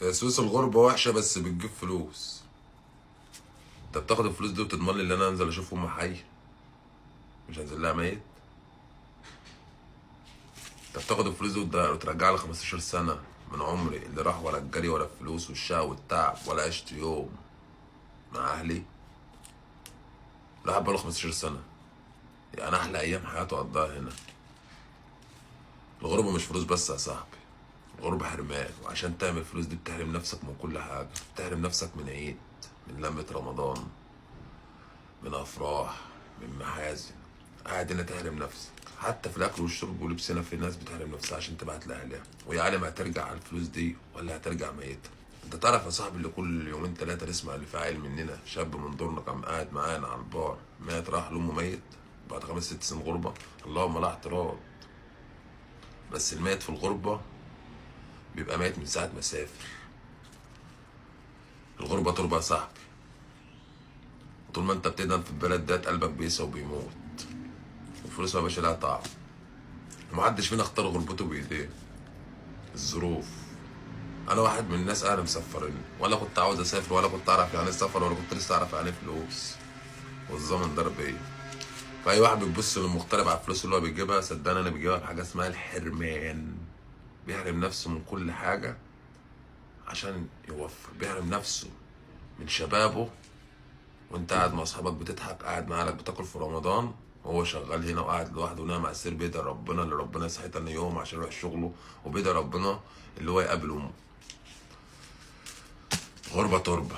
يا سويس الغربة وحشة بس بتجيب فلوس. انت بتاخد الفلوس دي وتضمن لي ان انا انزل اشوف امي حي، مش هنزل لها ميت. انت بتاخد الفلوس دي وترجع لي 15 سنة من عمري اللي راح ولا الجري ولا الفلوس والشقة والتعب، ولا عشت يوم مع اهلي. الواحد بقاله 15 سنة، يعني احلى ايام حياته قضاها هنا. الغربة مش فلوس بس يا صاحبي، الغربة حرمان، وعشان تعمل فلوس دي بتحرم نفسك من كل حاجة، بتحرم نفسك من عيد، من لمة رمضان، من أفراح، من محازن. قاعد هنا تحرم نفسك حتى في الأكل والشرب ولبس. هنا في ناس بتحرم نفسها عشان تبعت لأهلها، ويا عالم هترجع على الفلوس دي ولا هترجع ميتة. انت تعرف يا صاحبي اللي كل يومين تلاتة نسمع اللي في عيل مننا شاب من دورنا كان قاعد معانا على البار مات، راح لأمه ميت بعد 5 6 سنين غربة. اللهم لا اعتراض، بس الميت في الغربة بيبقى ميت من ساعة ما سافر. الغربة تربة يا صاحبي، طول ما انت بتدم في البلد ده قلبك بيسى وبيموت، والفلوس ما بقاش لها طعم. ومحدش فينا اختار غربته بايديه، الظروف. انا واحد من الناس اهلي مسفريني، ولا كنت عاوز اسافر، ولا كنت اعرف يعني السفر، ولا كنت لسه اعرف يعني فلوس، والزمن ضرب ايه. فاي واحد بيبص للمغترب على الفلوس اللي هو بيجيبها، صدقني انا بيجيبها بحاجة اسمها الحرمان. بيحرم نفسه من كل حاجة عشان يوفر، بيحرم نفسه من شبابه. وانت قاعد مع اصحابك بتضحك، قاعد مع اهلك بتاكل في رمضان، وهو شغال هنا وقاعد لوحده ونايم على السرير، بيدعي ربنا اللي ربنا يصحيه تاني يوم عشان يروح شغله، وبيدعي ربنا اللي هو يقابل امه. غربة تربة.